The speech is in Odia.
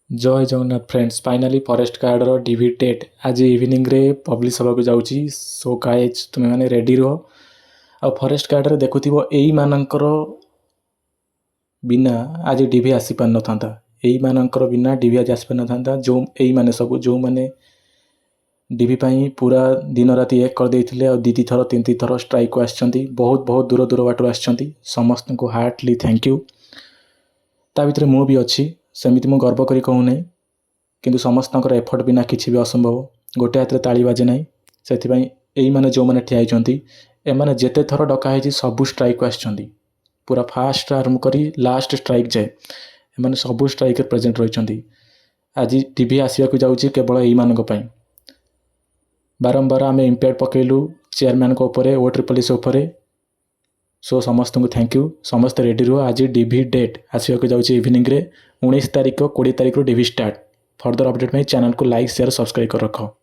ଜୟ ଜଗନ୍ନାଥ ଫ୍ରେଣ୍ଡସ୍। ଫାଇନାଲି ଫରେଷ୍ଟ ଗାର୍ଡ଼ର ଡିଭି ଡେଟ୍ ଆଜି ଇଭିନିଂରେ ପବ୍ଲିଶ ହେବାକୁ ଯାଉଛି। ସୋ ଗାଇଜ୍, ତୁମେମାନେ ରେଡ଼ି ରୁହ। ଆଉ ଫରେଷ୍ଟ ଗାର୍ଡ଼ରେ ଦେଖୁଥିବ, ଏଇମାନଙ୍କର ବିନା ଆଜି ଡିଭି ଆସିପାରିନଥାନ୍ତା। ଏଇମାନଙ୍କର ବିନା ଡିଭି ଆଜି ଆସିପାରିନଥାନ୍ତା। ଯେଉଁ ଏଇମାନେ ସବୁ, ଯେଉଁମାନେ ଡିଭି ପାଇଁ ପୁରା ଦିନ ରାତି ଏକ କରିଦେଇଥିଲେ ଆଉ ଦୁଇ ଦୁଇ ଥର, ତିନି ତିନି ଥର ଷ୍ଟ୍ରାଇକ୍କୁ ଆସିଛନ୍ତି, ବହୁତ ବହୁତ ଦୂର ଦୂର ବାଟରୁ ଆସିଛନ୍ତି, ସମସ୍ତଙ୍କୁ ହାର୍ଟଲି thank you. ତା ଭିତରେ ମୁଁ ବି ଅଛି। ସେମିତି ମୁଁ ଗର୍ବ କରି କହୁନାହିଁ, କିନ୍ତୁ ସମସ୍ତଙ୍କର ଏଫର୍ଟ ବିନା କିଛି ବି ଅସମ୍ଭବ। ଗୋଟେ ହାତରେ ତାଳି ବାଜେ ନାହିଁ। ସେଥିପାଇଁ ଏଇମାନେ ଯେଉଁମାନେ ଠିଆ ହେଇଛନ୍ତି, ଏମାନେ ଯେତେ ଥର ଡକା ହେଇଛି, ସବୁ ଷ୍ଟ୍ରାଇକ୍କୁ ଆସିଛନ୍ତି। ପୁରା ଫାଷ୍ଟ ଆରମ୍ଭ କରି ଲାଷ୍ଟ ଷ୍ଟ୍ରାଇକ୍ ଯାଏ ଏମାନେ ସବୁ ଷ୍ଟ୍ରାଇକ୍ରେ ପ୍ରେଜେଣ୍ଟ ରହିଛନ୍ତି। ଆଜି ଡିଭି ଆସିବାକୁ ଯାଉଛି କେବଳ ଏଇମାନଙ୍କ ପାଇଁ। ବାରମ୍ବାର ଆମେ ଇମ୍ପାକ୍ଟ ପକାଇଲୁ ଚେୟାରମ୍ୟାନ୍ଙ୍କ ଉପରେ, ଓ ଟ୍ରିପଲ୍ ଏସ୍ ଉପରେ। ସୋ ସମସ୍ତଙ୍କୁ thank you. ସମସ୍ତେ ରେଡ଼ି ରୁହ। ଆଜି ଡିଭି ଡେଟ୍ ଆସିବାକୁ ଯାଉଛି ଇଭିନିଂରେ। 19 ତାରିଖ, 20 ତାରିଖରୁ ଡିଭି ଷ୍ଟାର୍ଟ। ଫର୍ଦର ଅପଡ଼େଟ୍ ପାଇଁ ଚ୍ୟାନେଲକୁ ଲାଇକ୍, ସେୟାର, ସବସ୍କ୍ରାଇବ୍ କରି ରଖ।